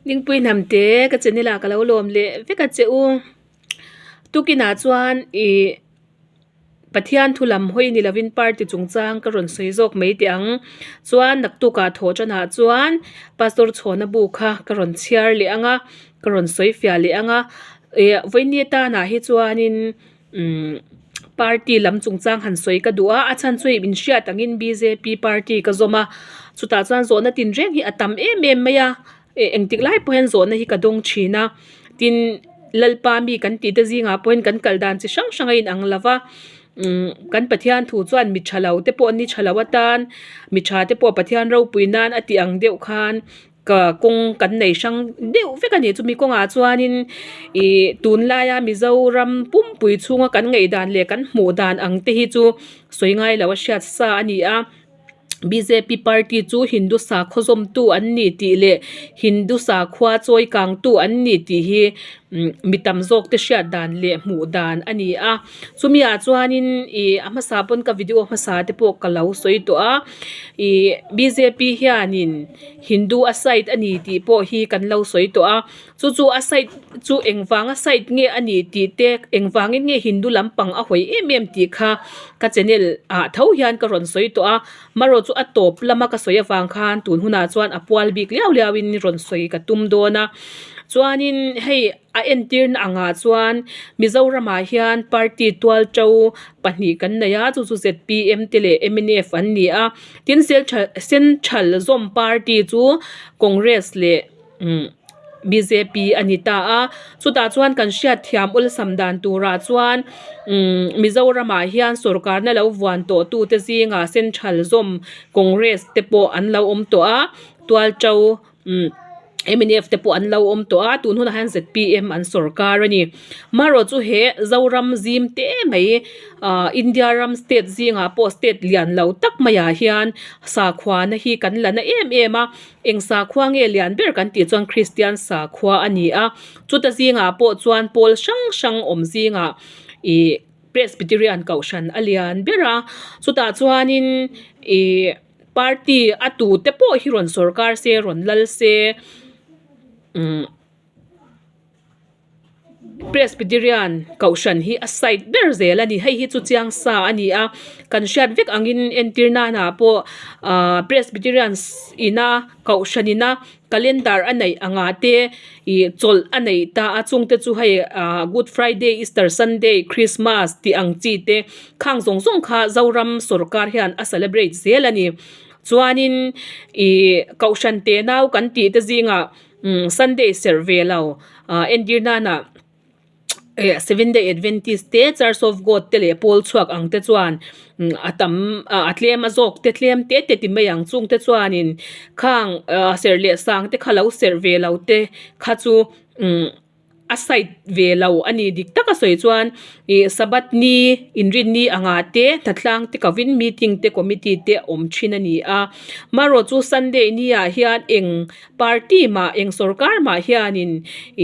Dingpui hnamte ka channel ah ka lo lawm leh vek a che u. Tukinah chuan ih Pathian thu lam hawi ni lovin party chungchang ka rawn sawi zawk mai teh ang. Chuan naktukah thawh tanah chuan Pastor Chhawna bu kha ka rawn chhiar leh ang a, ka rawn sawi fiah leh ang a. Ih vawiini atanah hi chuanin umm party lam chungchang han sawi ka duh a a chhan chu hei min hriat angin bjp party ka zawm a chutah chuan zawhna tinreng hi a tam em em mai a eh engtik lai pawh hian zawhna hi ka dawng thin a tin lalpa mi kan tih te zingah pawh hian kan kal dan chi hrang hrang a inang lo va umm kan Pathian thu chuan mi tha lo te pawh ni tha lo atan mi tha te pawh Pathian ropui nan a tih ang deuh khan. Ka kawng kan nei hrang deuh vek a ni chumi kawngah chuanin ih tunlaia Mizoram pumpui chhunga kan ngaihdan leh kan hmuh dan ang te hi chu sawi ngai lo a hriat sa a ni a bjp party chu Hindu sakhaw zawmtu an ni tih leh Hindu sakhua chawi kangtu an ni tih hi umm mi tam zawk te hriat dan leh hmuh dan a ni a chumi ah chuanin ih a hmasa pawn ka video hmasa te pawh ka lo sawi tawh a ih bjp hianin. Hindu a side a ni tih pawh hi kan lo sawi tawh a chu chu a side chu engvanga side nge a nih tih te engvangin nge Hindu lampang a hawi em em tih kha ka channel ah tho hian ka rawn sawi tawh a marawh chu a tawp lama ka sawi avang khan tun hunah chuan a pual bik liau liau in rawn sawi ka tum dawn a chuanin hei. A entirna angah chuan Mizoramah hian party tual to pahnih kan nei a, chu chu zpm te leh mnf an ni a. Tin, Central zawm party chu Congress leh bjp a ni ta a. Chutah chuan kan hriatthiam awlsam dan turah chuan Mizoramah hian sawrkarna lo vuan tawh tute zingah Central zawm Congress te pawh an lo awm tawh a, tual to. Mnf te pawh an lo awm tawh a tun hunah hian zpm an sawrkar a ni marawh chu he Zoram zim te mai ah India ram state zingah pawh state lian lo tak maiah hian sakhuana hi kan la na em em a eng sakhua nge lian ber kan tih chuan Kristian sakhua a ni a chuta zingah pawh chuan pawl hrang hrang awm zingah ih Presbyterian kohhran a lian ber a chutah chuanin ih. Party a tute pawh hi rawn sawrkar se rawn lal se umm Presbyterian kohhran hi a side ber zel a ni hei hi chu chiang sa a ni a kan hriat vek angin entir nanah pawh ahh Presbyterian ina kohhran ina calendar a neih angah te ih chawlh a neih ta a chungte chu hei ah good friday easter sunday christmas tih ang chi te khang zawng zawng kha zoram sawrkar hian a celebrate zel a ni chuanin ih kohhran te nau kan tih te zingah umm sunday serh ve lo ah entir nanah. eh seven day adventist te church of god te leh pawl chhuak ang te chuan a tam ah a tlem a zawk te tlem te te ti mai ang chung te chuanin khang ah serh leh sang te kha lo serh ve lo te kha chu umm a side ve lo a ni dik tak a sawi chuan ih sabbath ni inrin ni angah te hnatlang te ko in meeting te committee te a awm thin a ni a marawh chu sunday ni ah hian eng Party mah eng sorkar mah hianin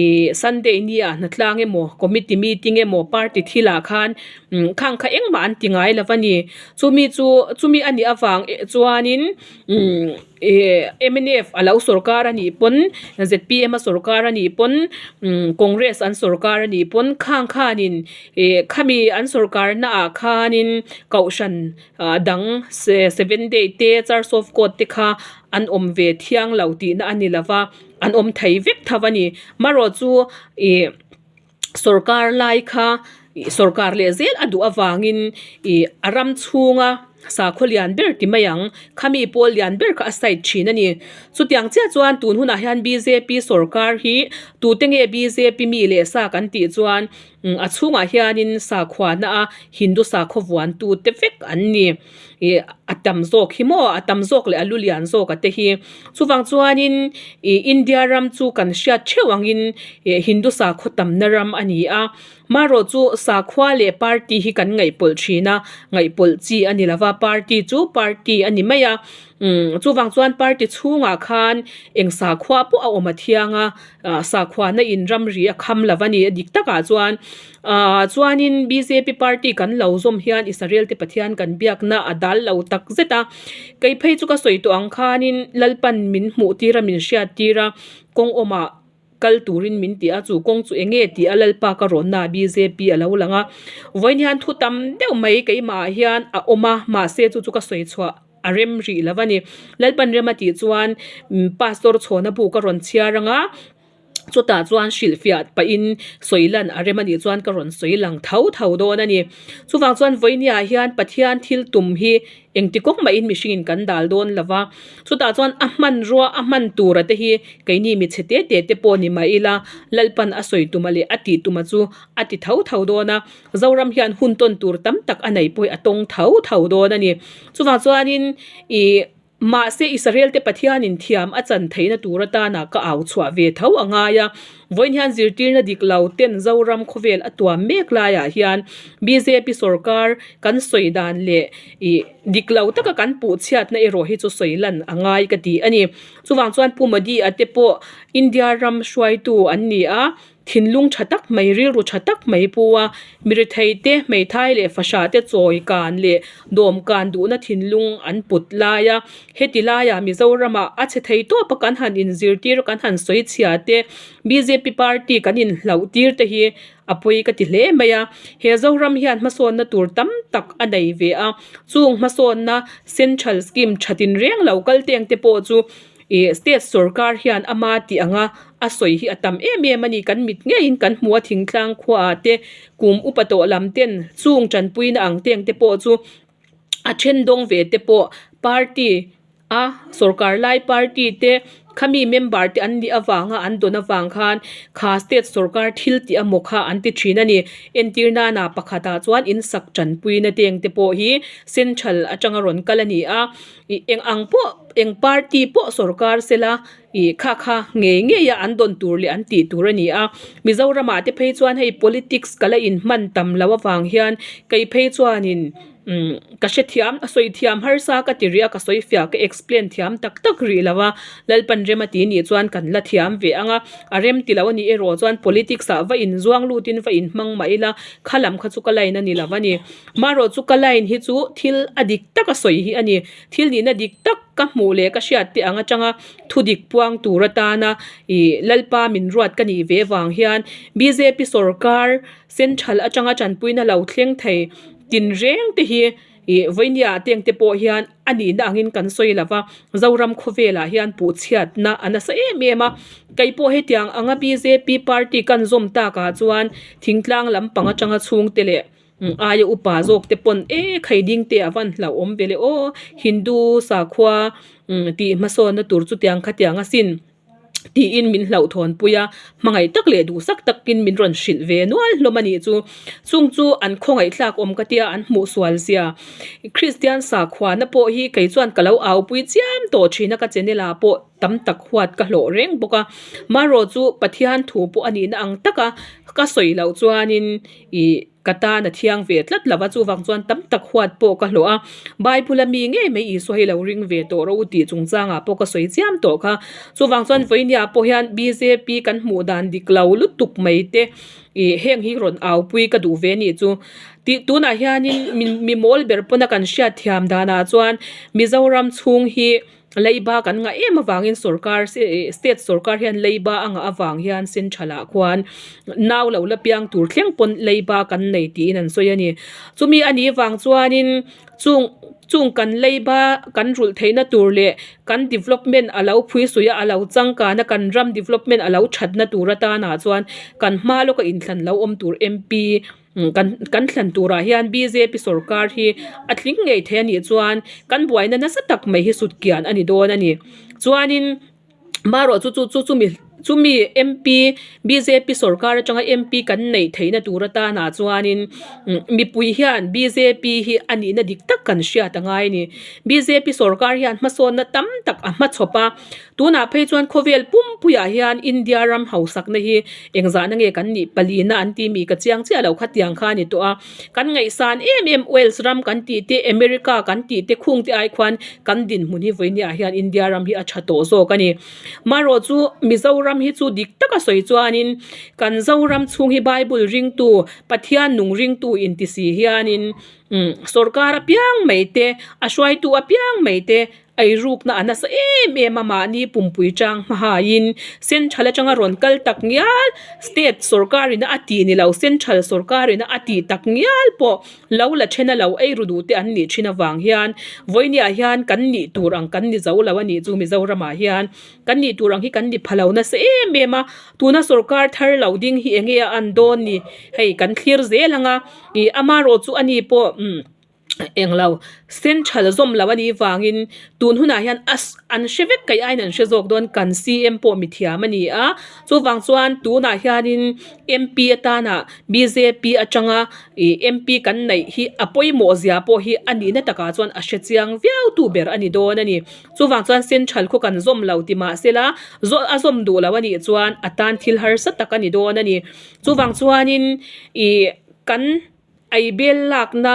ih Sunday nia hnatlang emaw committee meeting emaw party thilah khan umm khang kha engmah an ti ngai lo a ni. Chumi chu chumi a nih avang chuanin umm ih mnf a lo sorkar a nih pawn zpm a sorkar a nih pawn umm Congress an sorkar a nih pawn khang khanin ih khami an sorkar naah khanin kohhran ah dang seven day te church of God te kha an awm ve thiang lo tihna a ni lo va an awm thei vek tho a ni marawh chu ih sawrkar lai kha ih sawrkar leh zel a duh avangin ih a ram chhunga sakhaw lian ber ti mai ang khami pawl lian ber kha a side thin a ni chutiang chiah chuan tun hunah hian bjp sawrkar hi tute nge bjp mi leh sa kan tih chuan a chhungah hianin sakhuana a Hindu sakhaw vuantu te vek an ni. Ih a tam zawk hi maw a tam zawk leh a lu lian zawk a te hi chuvang chuanin ih India ram chu kan hriat theuh angin ih Hindu sakhaw tamna ram a ni a marawh chu sakhua leh party hi kan ngaihpawlh thin a ngaihpawlh chi a ni lo va. party chu party a ni mai a umm chuvang chuan party chhungah khan eng sakhua pawh a awm a thiang a ah sakhuana in ramri a kham lo a ni a dik takah chuan ah chuanin bjp party kan lo zawm hian Israel te Pathian kan biakna a dal lo tak zet a kei phei chu ka sawi tawh ang khanin Lalpan min hmuh tir a min hriat tir a kawng awmah. kal turin min ti a, chu kawng chu enge tih a Lalpa ka rawnna ah bjp a lo lang a, vawiin hian thu tam deuh mai keimah ah hian a awm a, mahse chu chu ka sawi chhuah a rem rih lo a ni. Lalpan rem a tih chuan pastor chhawna bu ka rawn chhiar ang a, chutah chuan hrilhfiah pahin sawi lan a rem a nih chuan ka rawn sawi lang tho tho dawn a ni. Chuvang chuan vawiin ah hian Pathian thil tum hi Engti kawng mahin mihringin kan dal dawn lo va, chutah chuan a hmanrua a hman tura te hi keini mi chhe te te te pawh ni mah ila Lalpan a sawi tuma leh a tih tuma chu a ti tho tho dawn a, Zoram hian hun tawn tur tam tak a nei pawh hi a tawng tho tho dawn a ni. Chuvang chuanin ih mahse Israel te Pathianin thiam a chan theihna tur atana ka au chhuah ve tho a ngai a, Vawiin hian zirtirna dik lo ten Zoram khawvel a tuam mek laiah hian bjp sorkar kan sawi dan leh ih dik lo taka kan puh chhiatna erawh hi chu sawi lan a ngai ka ti a ni. Chuvang chuan Pu Modi-a te pawh India ram hruaitu an ni a, thinlung tha tak mai, rilru tha tak mai pu a, mirethei te, hmeithai leh fahrah te chawi kan leh dawmkan duhna thinlung an put lai a. Heti laiah Mizoramah a chhe thei tawp a kan han inzirtir a kan han sawi chhia te bjp party kan inhlauh tir te hi a pawi ka ti hle mai a. He Zoram hian hmasawnna tur tam tak a nei ve a, chung hmasawnna central scheme tha tinreng lo kal teng te pawh chu ih state sorkar hian ama tih anga a sawi hi a tam em em a ni. Kan mit ngeiin kan hmu a thingtlang khuaah te kum upa tawh lam ten chung tanpuina ang teng te pawh chu. a then dawng ve te pawh party a sawrkar lai party te khami member te an nih avanga an dawn avang khan kha state sawrkar thil tih emaw kha an ti thin a ni entir nana pakhatah chuan in sak tanpuina te eng te pawh hi central atanga rawn kal a ni a ih eng ang pawh eng party pawh sawrkar sela ih kha kha ngei ngei a an dawn tur leh an tih tur a ni a Mizoram ah te phei chuan hei politics ka la inhman tam loh avang hian kei phei chuanin umm ka hrethiam a sawi thiam harsa ka ti rih a ka sawi fiah ka explain thiam tak tak rih lo a Lalpan rem a ti nih chuan kan la thiam ve ang a a rem ti lo a nih erawh chuan politics ah va inzuang lut in va inhmang mah ila kha lam kha chu ka line a ni lo a ni marawh chu ka line hi chu thil a dik tak a sawi hi a ni thil nihna dik tak ka hmuh leh ka hriat te ang atanga thu dik puang tur atana ih Lalpa min ruat ka nih ve vang hian bjp sorkar central atanga tanpuina lo thleng thei tinreng te hi ih vawinia teng te pawh hian a nihna angin kan sawi lo va Zoram khawvelah hian puhchhiatna a nasa em em a keipawh hetiang anga bjp party kan zawm takah chuan thingtlang lampang atanga chhungte leh Aia upa zawk te pawn e khai ding te a van hlauhawm ve le aw Hindu sakhua tih hmasawnna tur chutiang khatiang asin tiin min hlauhthawn pui a hmangaih tak leh duhsak takin min rawn hrilh ve nual hlawm a nih chu chung chu an khawngaih thlak awm ka tia an hmuh sual zia Kristian sakhuana pawh hi kei chuan ka lo au pui chiam tawh thin a ka channel ah pawh tam tak huat ka hlawh reng bawk a marawh chu Pathian thu pawh a nihna ang taka ka sawi loh chuanin Ih, ka tan a thiang ve tlat lo va, chuvang chuan tam tak huat pawh ka hlawh a. Bible a mi ngei mai Isua hi lo ring ve tawh rawh u tih chungchangah pawh ka sawi chiam tawh kha. Chuvang chuan vawinia pawh hian bjp kan hmuh dan dik lo lutuk mai te ih heng hi rawn aupui ka duh ve nih chu. Tih tunah hianin mi mawl ber pawna kan hriat thiam danah chuan Mizoram chhung hi Leiba kan ngah em avangin sorkar state sorkar hian leiba a ngah avang hian central ah khuan nau lo la piang tur thleng pawn leiba kan nei tiin an sawi a ni. Chumi a nih vang chuanin chung chung kan leiba kan rulh theihna tur leh kan development a lo phui suih a a lo changkan a kan ram development a lo thatna tur atana chuan kan hma lawka inthlan lo awm tur MP Kan kan thlan turah hian bjp sorkar hi a tling ngei thei a nih chuan kan buaina nasa tak mai hi sut kian a ni dawn a ni. Chuanin marawh chu chu chu chumi Chumi MP bjp sorkar atanga MP kan neih theihna tur atanah chuanin mipui hian bjp hi a nihna dik tak kan hriat a ngai a ni. Bjp sorkar hian hmasawnna tam tak a hmachhawp a, tunah phei chuan khawvel pumpuiah hian India ram hausakna hi engzahna nge kan nih palina an tih mi ka chiang chiah lo khatiang kha a ni tawh a. Kan ngaihsan em em Wales ram kan tih te America kan tih te khung te ai khuan kan dinhmun hi vawinia hian India ram hi a tha tawh zawk a ni. Marawh chu Mizoram hi chu dik taka sawi chuanin kan Zoram chhung hi Bible ringtu Pathian nung ringtu inti si hianin umm sorkar apiang mai te a hruaitu apiang mai te Eirukna a nasa em em a, mahni pumpui chang hmahaiin Central atanga rawn kal tak ngial, State sorkarina a tih ni lo, Central sorkarina a tih tak ngial pawh lo la then a lo eiru duh te an nih thin avang hian vawinia hian kan nih tur ang kan ni zo lo a nih chu Mizoramah hian kan nih tur ang hi kan ni pha lo nasa em em a, tuna sorkar thar lo ding hi enge a an dawn ni hei kan thlir zel ang a, ih amarawh chu ani pawh umm. Englo, central zawm lo a nih vangin tun hunah hian a an hre vek kaih aiin an hre zawk dawn kan CM pawh mithiam a ni a, chuvang chuan tunah hianin MP atana bjp atanga ih MP kan neih hi a pawimawh zia pawh hi a nihna takah chuan a hre chiang viau tu ber a ni dawn a ni. Chuvang chuan central khaw kan zawm lo ti mahse la a zawm duh lo a nih chuan a tan thil harsa tak a ni dawn a ni. Chuvang chuanin ih kan. Ei bel lakna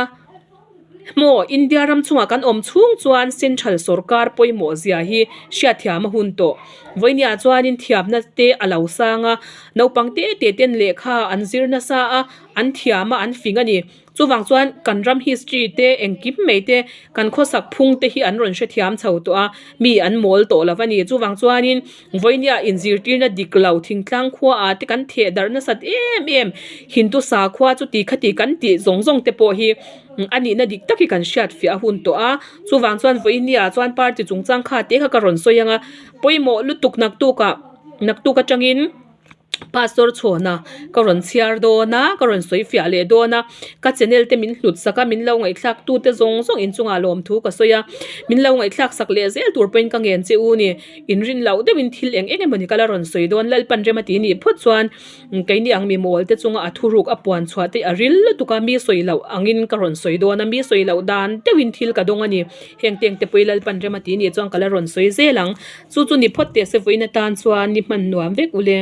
maw India ram chungah kan awm chhung chuan central sorkar pawimawh zia hi hriatthiam a hun tawh. Vawinia chuanin thiamna te a lo sang a, naupang te te ten lehkha an zir nasa a, an thiam a, an fing a ni. Chuvang chuan kan ram history te engkim mai te kan khawsak phung te hi an rawn hrethiam chho tawh a, mi an mawl tawh lo a ni. Chuvang chuanin Vawinia inzirtirna dik lo thingtlang khuaah te kan theh darh nasat em em, Hindu sakhua chu ti khati kan tih zawng zawng te pawh hi a nihna dik tak hi kan hriat fiah a hun tawh a, chuvang chuan vawinia chuan party chungchang kha te kha ka rawn sawi ang a, pawimawh lutuk naktukah naktuk atangin. Pastor chhawna ka rawn chhiar dawn a, ka rawn sawi fiah leh dawn a, ka channel te min hlut sak a, min lo ngaihthlak tu te zawng zawng inchungah lawmthu ka sawi a, min lo ngaihthlak sak leh zel tur pawhin ka ngen che u ni, inrin loh deuhin thil eng eng emawni ka la rawn sawi dawn, Lalpan rem a ti nih phawt chuan keini ang mi mawl te chunga a thuruk a puan chhuah te a ril lutuk a, mi sawi loh angin ka rawn sawi dawn a, mi sawi loh dan deuhin thil ka dawng a ni, heng teng te pawhin Lalpan rem a ti nih chuan ka la rawn sawi zel ang. Chu chu ni phawt teh se vawiin atan chuan ni hman nuam vek ule.